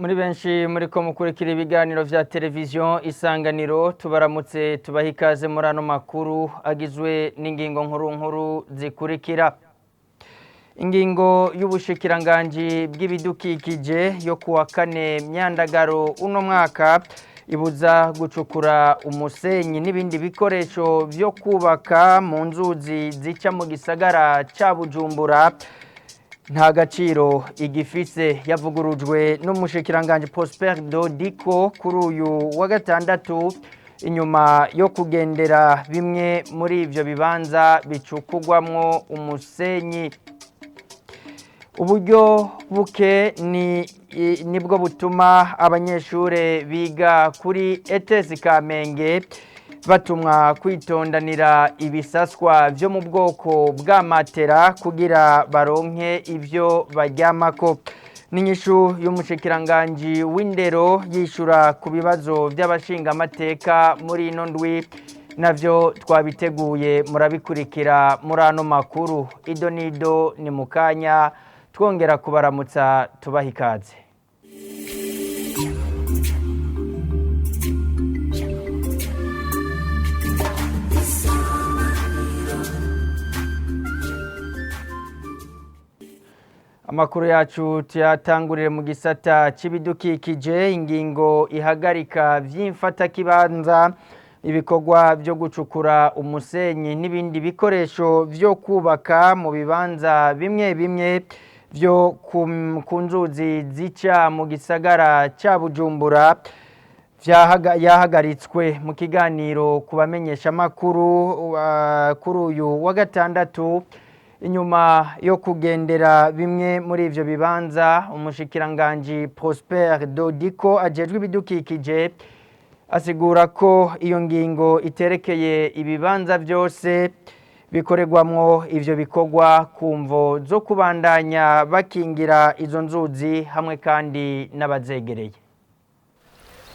Muri benshi muriko mukurikira ibiganiro vya televiziyo Isanganiro, tubaramutse, tubaha ikaze muri ano makuru agizwe n'ingingo nkuru nkuru zikurikira: Ingingo y'ubushikiranganji bw'ibidukikije yo kuwa kane Myandagaro uno mwaka ibuza gucukura umusenyi n'ibindi bikoresho vyo kubaka mu nzuzi zica mu gisagara ca Bujumbura nta gaciro igifise, yavugurujwe n'umushikiranganji Prosper Dodiko kuri uyu wa gatandatu inyuma yo kugendera bimwe muri ivyo bibanza bicukugwamwo umusenyi. Uburyo buke ni nibwo butuma abanyeshure biga kuri ETS Kamenge batumwa kwitondanira ibisaswa vyo mu bwoko bwa matera kugira baronke ivyo baryamako. N'inyishu y'umushikiranganji w'indero yishura ku bibazo vy'abashingamateka muri ino ndwi navyo twabiteguye, murabikurikira muri ano makuru. Ido nido ni mukanya, twongera kubaramutsa, tubaha ikaze. Amakuru yacu tuyatangurire mu gisata c'ibidukikije. Ingingo ihagarika vy'imfatakibanza ibikorwa vyo gucukura umusenyi n'ibindi bikoresho vyo kubaka mu bibanza bimwe bimwe vyo ku nzuzi zica mu gisagara ca Bujumbura yahagaritswe. Mu kiganiro ku bamenyeshamakuru kuri uyu wa gatandatu inyuma yo kugendera bimwe muri ivyo bibanza, umushikiranganji Prosper Dodiko ajejwe ibidukikije asigura ko iyo ngingo iterekeye ibibanza byose bikorerwamwo ivyo bikorwa ku mvo zo kubandanya bakingira izo nzuzi hamwe kandi n'abazegereye.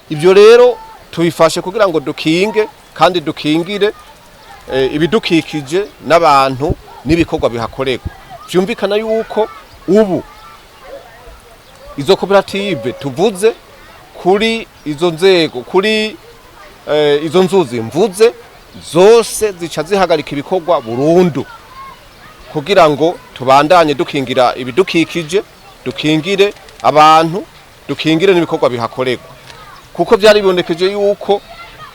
Ibyo rero tubifashe kugira ngo dukinge kandi dukingire ibidukikije n'abantu n'ibikorwa bihakorerwa. Byumvikana yuko ubu izo koperative tuvuze kuri izo nzego, kuri izo nzuzi mvuze zose, zica zihagarika ibikorwa burundu kugira ngo tubandanye dukingira ibidukikije, dukingire abantu, dukingire n'ibikorwa bihakorerwa, kuko byari bibonekeje yuko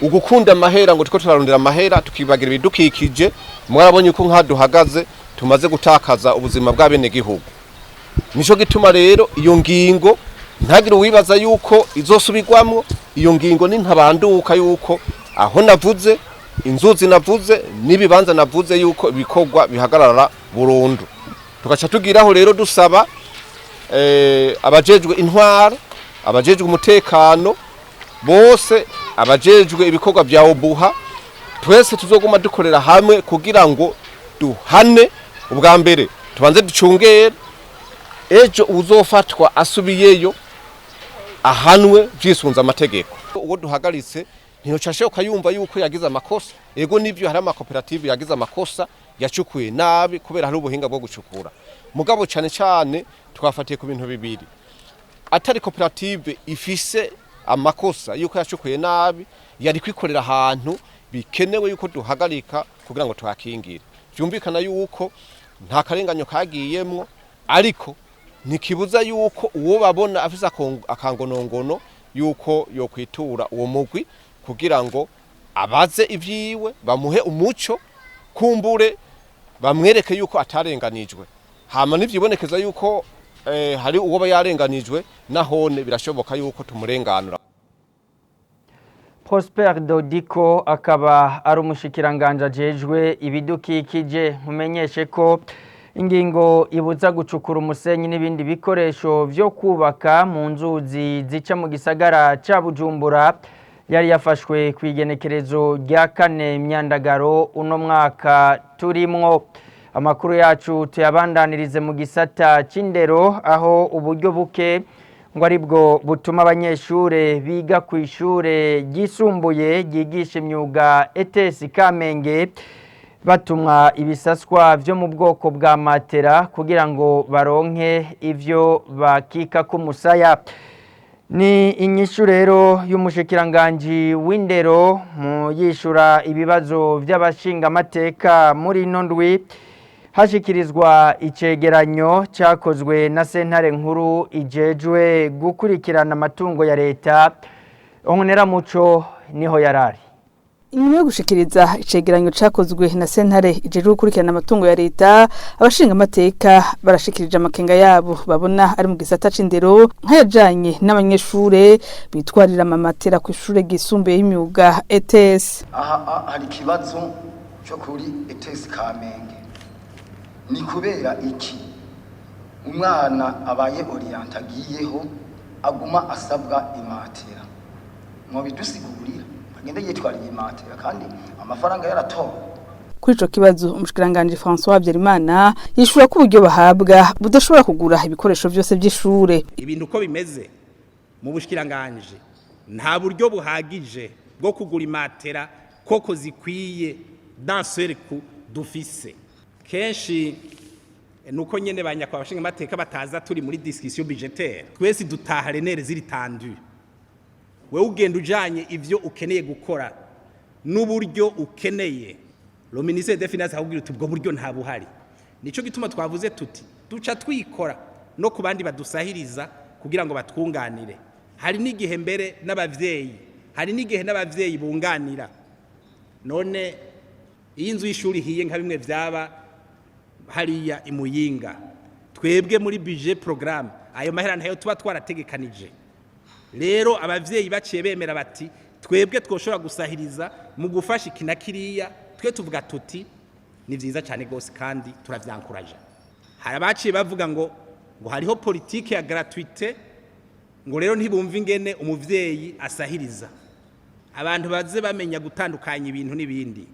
ugukunda amahera, ngo turiko turarondera amahera tukibagira ibidukikije. Mwarabonye ko nka duhagaze tumaze gutakaza ubuzima bw'abenegihugu. Nico gituma rero iyo ngingo, ntagire uwibaza yuko izosubirwamwo, iyo ngingo ni ntabanduka yuko aho navuze, inzuzi navuze n'ibibanza navuze, yuko ibikorwa bihagarara burundu. Tugaca tugiraho rero dusaba abajejwe intwaro, abajejwe umutekano bose, abajejwe ibikorwa vya OBUHA, twese tuzoguma dukorera hamwe kugira ngo duhane. Ubwa mbere tubanze ducungere, ejo uzofatwa asubiyeyo ahanwe vyisunze amategeko. Uwo duhagaritse ntiyoca yumva yuko yagize amakosa. Ego nivyo, hari amakoperative yagize amakosa, yacukuye nabi kubera hari ubuhinga bwo gucukura, mugabo cane cane twafatiye ku bintu bibiri: atari koperative ifise amakosa yuko yacukuye nabi, yari kwikorera ahantu bikenewe yuko duhagarika kugira ngo tuhakingire. Byumvikana yuko nta karenganyo kagiyemwo, ariko ntikibuza yuko uwo babona afise akangonongono yuko yokwitura uwo mugwi kugira ngo abaze ivyiwe, bamuhe umuco, kumbure bamwereke yuko atarenganijwe. Hama nivyibonekeza yuko hari uwo yarenganijwe, nahone birashoboka yuko tumurenganura. Prosper Dodiko akaba ari umushikiranganje ajejwe ibidukikije. Nkumenyeshe ko ingingo ibuza gucukura umusenyi n'ibindi bikoresho vyo kubaka mu nzuzi zica mu gisagara ca Bujumbura yari yafashwe ku igenekerezo rya kane Myandagaro uno mwaka turimwo. Amakuru yacu tuyabandanirize mu gisata c'indero, aho uburyo buke ngo aribwo butuma abanyeshure biga ku ishure ryisumbuye ryigisha imyuga ETS Kamenge batumwa ibisaswa vyo mu bwoko bwa matera kugira ngo baronke ivyo bakika ku musaya. Ni inyishu rero y'umushikiranganji w'indero mu yishura ibibazo by'abashingamateka muri ino ndwi, hashikirizwa icegeranyo cyakozwe na sentare nkuru ijejwe gukurikirana amatungo ya leta. Muco niho yarari. Inyuma yo gushikiriza icegeranyo cakozwe na sentare ijejwe gukurikirana amatungo ya leta, abashinga amateka barashikirije amakenga yabo babona ari mu gisata c'indero, nk'ayajanye n'abanyeshure bitwarira amamatera ku ishure ryisumbuye y'imyuga ETS. Aha hari ikibazo cyo kuri ETS Kamenge. Ni kubera iki umwana abaye orienté agiyeho aguma asabwa imatera? Mwobidusigurira? Agende yitwariye imatera kandi amafaranga yaratowe? Kuri ico kibazo, umushikiranganji François Habyarimana yishura ko uburyo bahabwa budashobora kugura ibikoresho vyose vy'ishure. Ibintu uko bimeze mu bushikiranganje, nta buryo buhagije bwo kugura imatera koko zikwiye d'un seul coup dufise. Kenshi nuko nyene ba nyakwa abashinga amateka bataza turi muri discussion budgétaire, twese dutaha les nerfs ziri tendus. Wewe ugenda ujanye ivyo ukeneye gukora n'uburyo ukeneye, le ministère des Finances akubwira uti ubwo buryo nta buhari. Nico gituma twavuze tuti duca twikora no ku bandi badusahiriza kugira ngo batwunganire. Hari n'igihe mbere n'abavyeyi, hari n'igihe n'abavyeyi bunganira. None iyo inzu y'ishuri ihiye, nka bimwe vyaba hariya imuyinga, twebwe muri budget programme ayo mahera ntayo tuba twarategekanije. Rero abavyeyi baciye bemera bati twebwe twoshobora gusahiriza mu gufasha iki na kiriya, twe tuvuga tuti ni vyiza cyane gose kandi turavyankuraje. Hari abaciye bavuga ngo hariho politique ya gratuité, ngo rero ntibumva ingene umuvyeyi asahiriza. Abantu baze bamenya gutandukanya ibintu n'ibindi.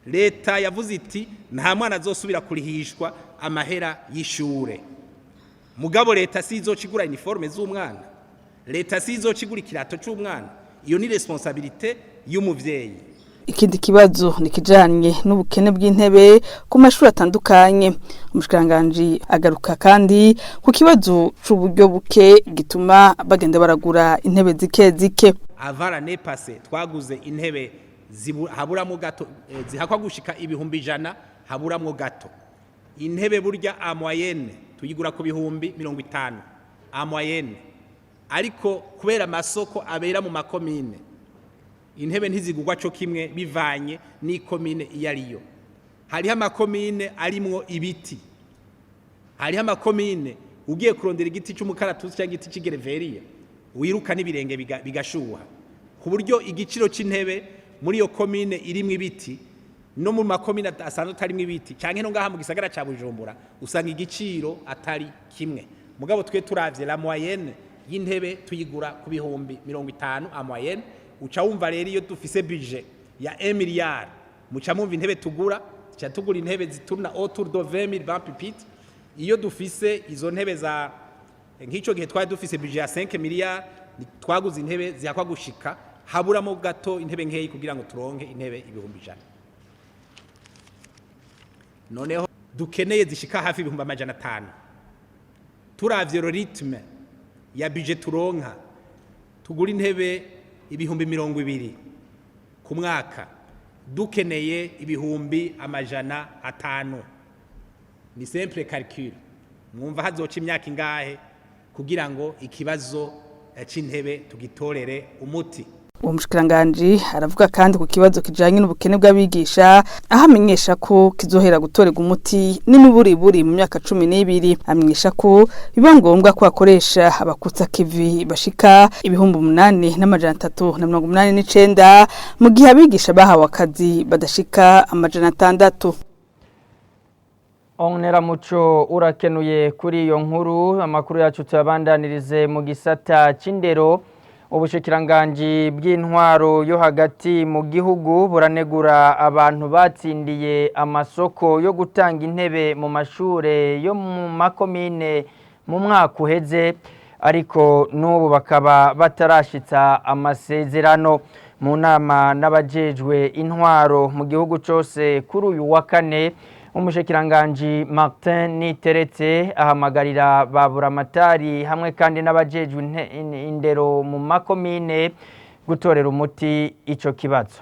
Leta yavuze iti nta mwana azosubira kurihishwa amahera y'ishure, mugabo leta si izoca igura uniforme z'umwana, leta si izoca igura ikirato c'umwana. Iyo ni responsabilité y'umuvyeyi. Ikindi kibazo ni kijanye n'ubukene bw'intebe ku mashuri atandukanye. Umushikiranganji agaruka kandi ku kibazo c'uburyo buke gituma bagenda baragura intebe zike zike. Avant l'année passée twaguze intebe haburamwo gato, zihakwa gushika 100,000, haburamwo gato. Intebe burya en moyenne tuyigura ku 50,000 en moyenne, ariko kubera amasoko abera mu makomine, intebe ntizigurwa co kimwe bivanye n'ikomine iyo ariyo. Hariho amakomine arimwo ibiti, hariho amakomine ugiye kurondera igiti c'umukaratusi cyangwa igiti c'igereveriya wiruka n'ibirenge bigashuha, ku buryo igiciro c'intebe muri iyo komine irimwo ibiti no mu makomine asanzwe atarimwo ibiti, canke no ngaha mu gisagara ca Bujumbura, usanga igiciro atari kimwe. Mugabo twe turavye la moyenne y'intebe tuyigura ku 50,000 en moyenne. Uca wumva rero iyo dufise budget ya 1 milliard, muca mumva intebe tugura, tuca tugura intebe ziturna autour de 20 000 20 pupitres. Iyo dufise izo ntebe za nk'ico gihe twari dufise budget ya 5 milliards, twaguze intebe zihakwa gushika haburamo gato intebe nkeyi kugira ngo turonke intebe 100,000. Noneho dukeneye zishika hafi 500,000. Turavye rythme ya budget turonka, tugura intebe 20,000 ku mwaka, dukeneye 500,000. Ni simple calcul, mwumva hazoca imyaka ingahe kugira ngo ikibazo c'intebe tugitorere umuti? Uwo mushikiranganji aravuga kandi ku kibazo kijanye n'ubukene bw'abigisha, aho amenyesha ko kizohera gutorerwa umuti n'imiburiburi mu myaka 12. Amenyesha ko biba ngombwa ko akoresha abakutsa kivi bashika 8389, mu gihe abigisha bahawe akazi badashika 600. Onera Muco, urakenuye kuri iyo nkuru. Amakuru yacu tuyabandanirize mu gisata c'indero. Ubushikiranganji bw'intwaro yo hagati mu gihugu buranegura abantu batsindiye amasoko yo gutanga intebe mu mashure yo mu makomine mu mwaka uheze, ariko n'ubu bakaba batarashitsa amasezerano. Mu nama n'abajejwe intwaro mu gihugu cose kuri uyu wa kane, Umushikiranganji Martin Niteretse ahamagarira ba buramatari hamwe kandi n'abajejwe indero mu makomine gutorera umuti ico kibazo.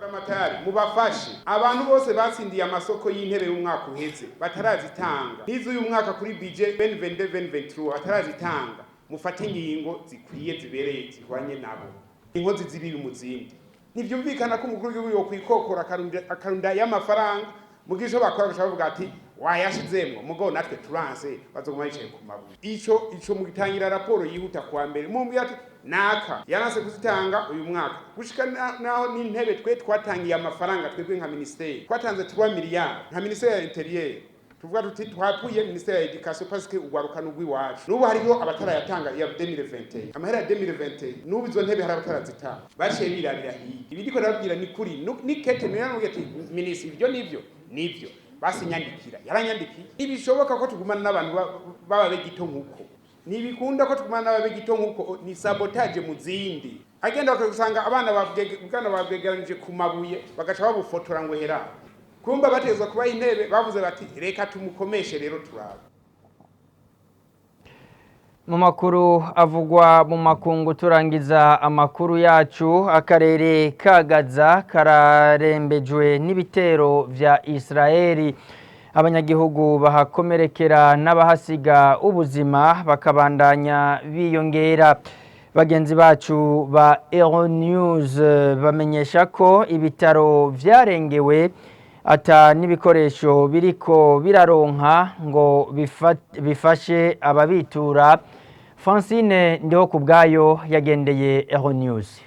Amatari mubafashe abantu bose batsindiye amasoko y'intebe y'umwaka uheze batarazitanga, n'iz'uyu mwaka kuri budget 2022 2023 batarazitanga, mufate ingingo zikwiye zibereye zihwanye nabo, inkozi z'ibibi mu zindi. Ntivyumvikana ko umukuru w'igihugu yokwikokora akarunda y'amafaranga mugisho bakora bashaka bavuga ati wayashizemwo, mugo natwe turanse bazoguma bicaye ku mabuye. Ico mugitangira raporo yihuta kuwa mbere, mumbwira ati naka yaranse kuzitanga uyu mwaka gushika naho n'intebe twe twatangiye amafaranga, twebwe nka ministeri twatanze 3 miliyari nka ministeri ya interieur, tuvuga tuti twapuye ministeri ya education parce que ugwaruka n'ugwiwacu. N'ubu hariho abatarayatanga ya 2021, amahera ya 2021, n'ubu izo ntebe hari abatarazitanga, baciye birabira hiya. Ibi ndiko ndababwira ni kuri ni kete niyo ati minisitiri ibyo nivyo nivyo basinyandikira, yaranyandikiye. Ntibishoboka ko tugumana n'abantu baba begito nkuko, ntibikunda ko tugumana n'ababegito nkuko, ni sabotage mu zindi. Agenda bakagusanga abana bwana babwegeranije ku mabuye, bagaca babufotora ngo hera kumba batezwa kubaha intebe, bavuze bati reka tumukomeshe rero turabe. Mu makuru avugwa mu makungu, turangiza amakuru yacu, akarere ka Gaza kararembejwe n'ibitero vya Israeli. Abanyagihugu bahakomerekera n'abahasiga ubuzima bakabandanya biyongera. Bagenzi bacu ba Euronews bamenyesha ko ibitaro vyarengewe, ata n'ibikoresho biriko biraronka ngo bifashe ababitura. Francine Ndiho kubwayo yagendeye Euronews.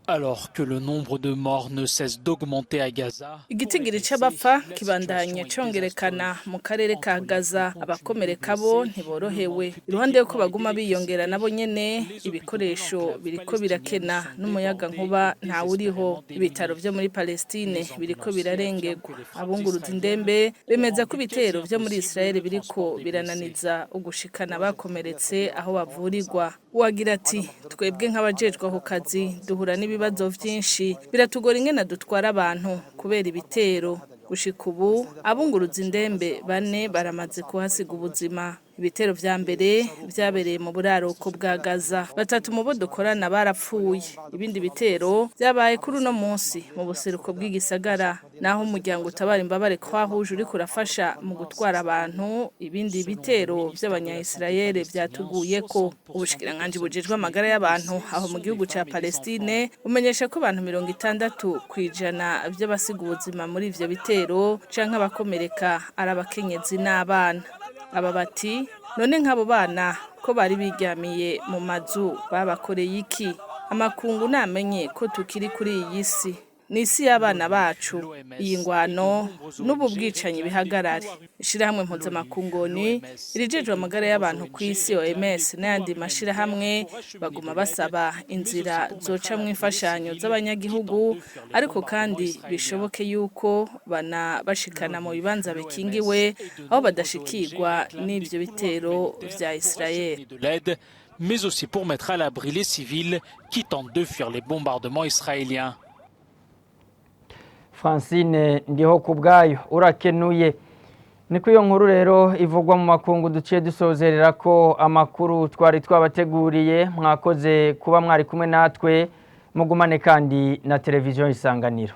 Alors que le nombre de morts ne cesse d'augmenter à Gaza, Igitigiri c'abapfa kibandanya congerekana mu karere ka Gaza, abakomereka bo ntiborohewe. Iruhande yuko baguma biyongera nabo nyene, ibikoresho biriko birakena n'umuyaga nkuba ntawuriho. Ibitaro vyo muri Palestine biriko birarengerwa. Abunguruza indembe bemeza ko ibitero vyo muri Israel biriko birananiza ugushikana abakomeretse aho bavurirwa. Uwagira ati twebwe nk'abajejwe ako kazi duhura n'ibibazo vyinshi, biratugora ingene dutwara abantu kubera ibitero. Gushika ubu abunguruza indembe bane baramaze kuhasiga ubuzima. Ibitero vya mbere vyabereye mu buraruko bwa Gaza, batatu mu bo dukorana barapfuye. Ibindi bitero vyabaye kuri uno munsi mu buseruko bw'igisagara, naho umuryango utabara imbabare Croix-Rouge uriko urafasha mu gutwara abantu. Ibindi bitero vy'abanya-Israel vyatuguyeko. Ubushikiranganji bujejwe amagara y'abantu aho mu gihugu ca Palestine bumenyesha ko abantu 60% vy'abasiga ubuzima muri ivyo bitero canke abakomereka ari abakenyezi n'abana. Aba bati none nk'abo bana ko bari biryamiye mu mazu babakoreye iki? Amakungu namenye ko tukiri kuri iyi si, ni isi y'abana bacu. Iyi ngwano n'ubu bwicanyi bihagarare. Ishirahamwe mpuzamakungu ni irijejwe amagara y'abantu ku isi OMS n'ayandi mashirahamwe baguma basaba inzira zocamwo imfashanyo z'abanyagihugu, ariko kandi bishoboke yuko banabashikana mu bibanza bikingiwe aho badashikirwa n'ivyo bitero vya Israel. de l'aide, mais aussi pour mettre à l'abri les civils qui tentent de fuir les bombardements israéliens. Francine Ndiho kubwayo urakenuye. Niko iyo nkuru rero ivugwa mu makungu duciye dusozerera ko amakuru twari twabateguriye. Mwakoze kuba mwari kumwe natwe, mugumane kandi na televiziyo Isanganiro.